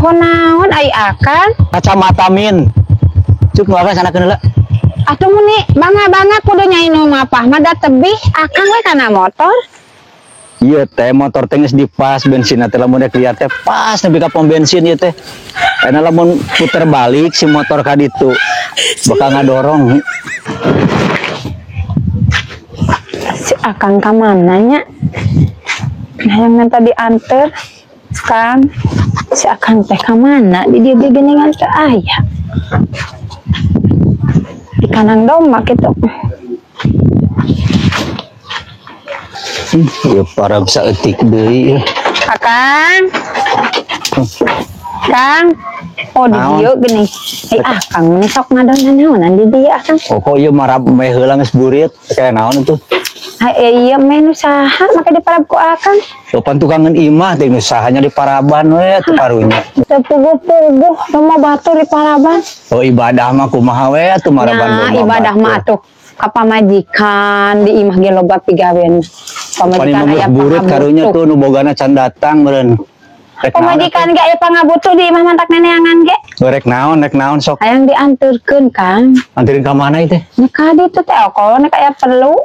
Naon ai akang? Kacamata min. Cuk nu sana heula. Atuh muni bangga-bangga kudu nyai nu mapah mah da tebih akang we kana motor. Ieu teh motor teh geus dipas bensinna teh lamun rek liar teh pas nepi ka pom bensin ieu teh. Karena lamun puter balik si motor ka ditu bakal ngadorong. Si akang ka mana nya? Nah, yang tadi anter kan si akang teh ka mana? Di dieu ge geuningan teu aya. Di kanang domba kitu. Ya parab saeutik deui. Akang. Kang. Oh di dieu geuning. Eh akang meni sok ngadon naonan di dieu akang. Oh kok ieu marab meh heula geus burit kayak naon atuh? Ai ieu meh nu saha make diparab ku akang? Sopan tukangan imah teh nu sahanya di paraban we atuh karunya. Teu puguh-puguh mah batur di paraban. Oh ibadah mah kumaha we atuh maraban. Nah, ibadah mah atuh ka pamajikan di imah ge loba pigawean. Pamajikan aya burit karunya tuh nu bogana can datang meureun. Pamajikan ge aya pangabutuh di imah mantak neneangan ge. Rek naon sok. Hayang dianturkeun Kang. Anterin ka mana ieu teh? Nya ka ditu teh kalau nek aya perlu.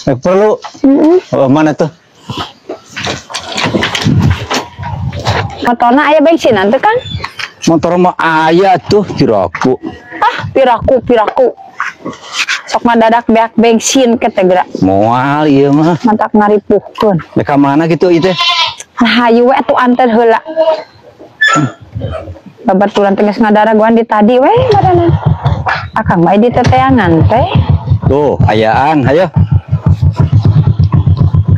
Nek perlu? Heeh. Oh mana tuh? Motorna aya bensinan teh Kang? Motor mah aya tuh piraku. Ah, piraku. Sok madadak beak bensin ke teh geura. Moal ieu mah. Mantak ngaripuhkeun. Rek ka mana kitu ieu teh? Nah, hayu we atuh anter heula. Babaturan teh geus ngadaraguan di tadi we badanan. Akang bae di teteangan teh. Tuh, ayaan, hayo.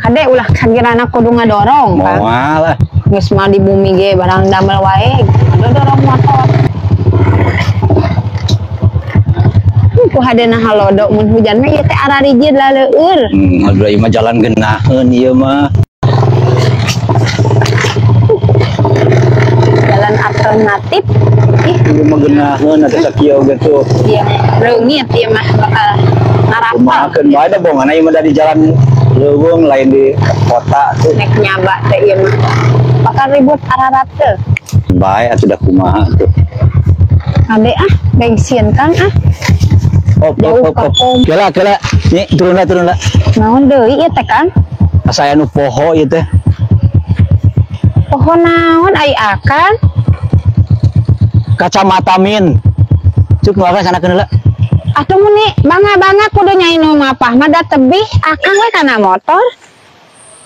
Kade ulah sagirana kudu ngadorong, Kang. Moal ah. Geus mah di bumi ge barang damel wae, ngadorong motor. Ku hadena halodo mun hujan mah ieu teh ararijid laleueur. Aduh ieu mah jalan geunaheun ieu mah. Jalan alternatif. Ih, ieu mah geunaheun atuh sakieu ge tuh. Iya, leungit ieu mah bakal ngarapal. Kumahakeun bae da bongana ieu mah dari jalan leuweung lain di kota tuh. Nek nyaba teh ieu mah bakal ribut ararat teh. Bae atuh da kumaha tuh. Ade ah, bensin Kang ah. Op, op, op, op. Kela. Nih, turun lah. Naon deui ieu teh, Kang? Asa anu poho ieu teh. Poho naon ai akang? Kacamata min. Cuk nu akang sana heula. Atuh muni bangga-bangga kudu nyai nu mapah mah da tebih akang we kana motor.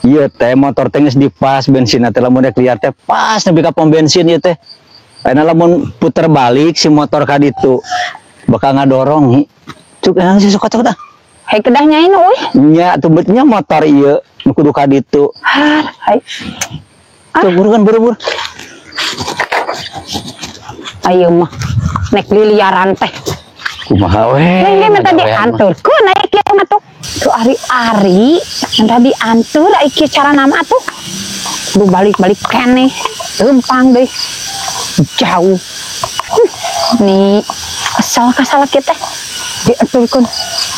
Ieu teh motor teh geus dipas bensinna teh lamun rek liar teh pas nepi ka pom bensin ieu teh. Karena lamun puter balik si motor ka ditu bakal ngadorong. Cuk eh si sok dah. Hai kedah nyai nu euy. Nya atuh betnya motor ieu nu kudu ka ditu. Har, hai. Tuh buruan buru-buru. Ayo mah nek liliaran teh. Kumaha we? Ini minta dianturkeun aya kieu mah tuh. Tuh ari-ari minta diantur ai kieu cara nama atuh. Kudu balik-balik keneh. Leumpang deui. Jauh. Nih kesal kita diaturkeun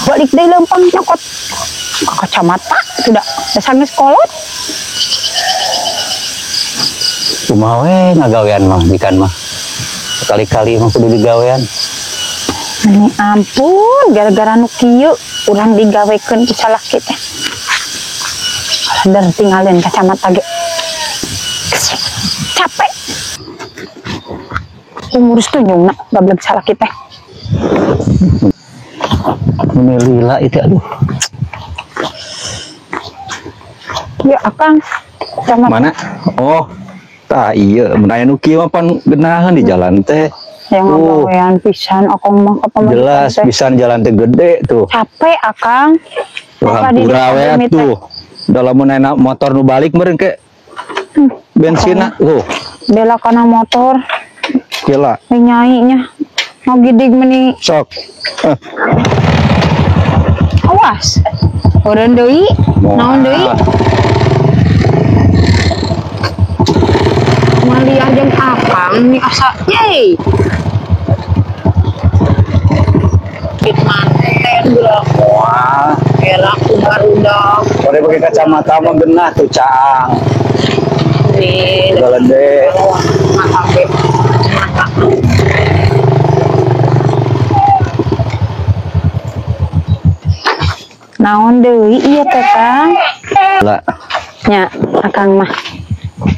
balik deui leumpang nyokot kacamata sudah dasar geus kolot. Kumaha we ngagawean mah jikan mah. Sekali-kali mah kudu digawean. Ini ampun gara-gara nu kieu urang digawekeun ku salah kita. Alah tinggalin kacamata ge. Capek. Umur tunjungna bablek salah kita. Ini lila itu aduh. Ya akang. Kacamata. Mana? Oh, tah ieu mun aya nu kieu mah pan geunaheun di jalan teh. Yang ngagawean pisan akang mah ka pamajikan jelas teh. Pisan jalan teh gede tuh. Capek akang. Tuh hampura we tuh. Da lamun aya motor nu balik meureun ke bensinna tuh. Bela kana motor. Gila. Nyai nya. Ngagidig meni. Sok. Awas. Eureun deui. Naon deui? Maliar jeung akang nih asa. Yeay. Kit manten geura. Wah, era ku barudak. Ore pakai kacamata mah genah tuh caang. Nih. Galede. Mata ge Naon deui ieu teh, Kang? Lah. Nya, Akang mah.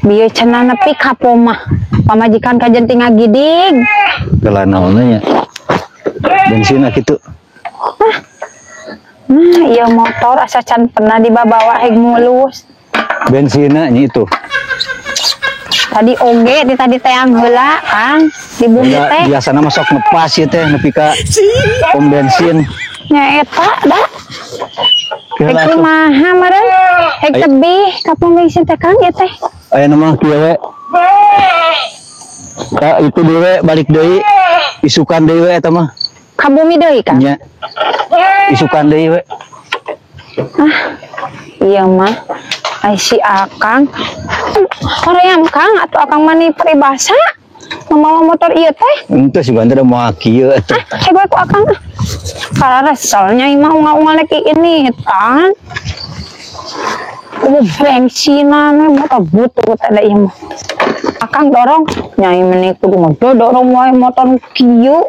Bieu cenah nepi ka mah. Pamajikan kajen tinggal gidig. Gelah naon nya. Bensin kitu. Nah, ieu motor asa can pernah dibawa heg mulus. Bensinna nya itu. Tadi oge di tadi teang heula, Kang. Di bumi Enggak, teh. Biasana mah sok ngepas ieu teh nepi ka pom bensin. Nya eta da. Heg Gelah tuh. Kumaha meureun? Heg Ayo. Tebih ka pom bensin teh, Kang, ieu teh. Aya mah kieu we. Ka itu deui we, balik deui. Isukan deui we eta mah. Ka bumi deui, Kang. Nya. Isukan deui we. Iya mah. Ai si Akang. Hoream, Kang, atau Akang mani peribahasa mamawa motor ieu teh. Henteu sih bantu moal kieu atuh. Ah, heg we ku Akang ah. Karareselnya imah ungal-ungal lagi ini tan. Oh, bensinan motor butuh teh da ieu mah. Akang dorong, nyai meni kudu ngedorong wae motor kieu.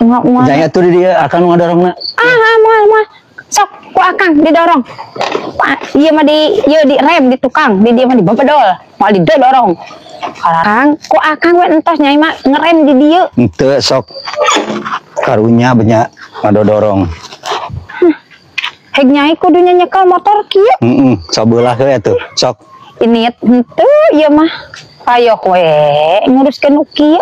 Ungal-ungal. Jaya tuh di dia akan ngadorongna. Ah, ah, moal moal. Sok ku Akang didorong. Pak, ieu mah di ieu di rem di tukang, di dia mah di babedol, moal didorong. Akang, ku Akang we entos, nyai mah ngerem di dieu. Henteu sok karunya banyak ngadodorong. Heg nyai kudu nyekel motor kieu. Heeh, sabelah we atuh. Sok. Ini henteu ieu mah. Payoh we nguruskeun nu kieu.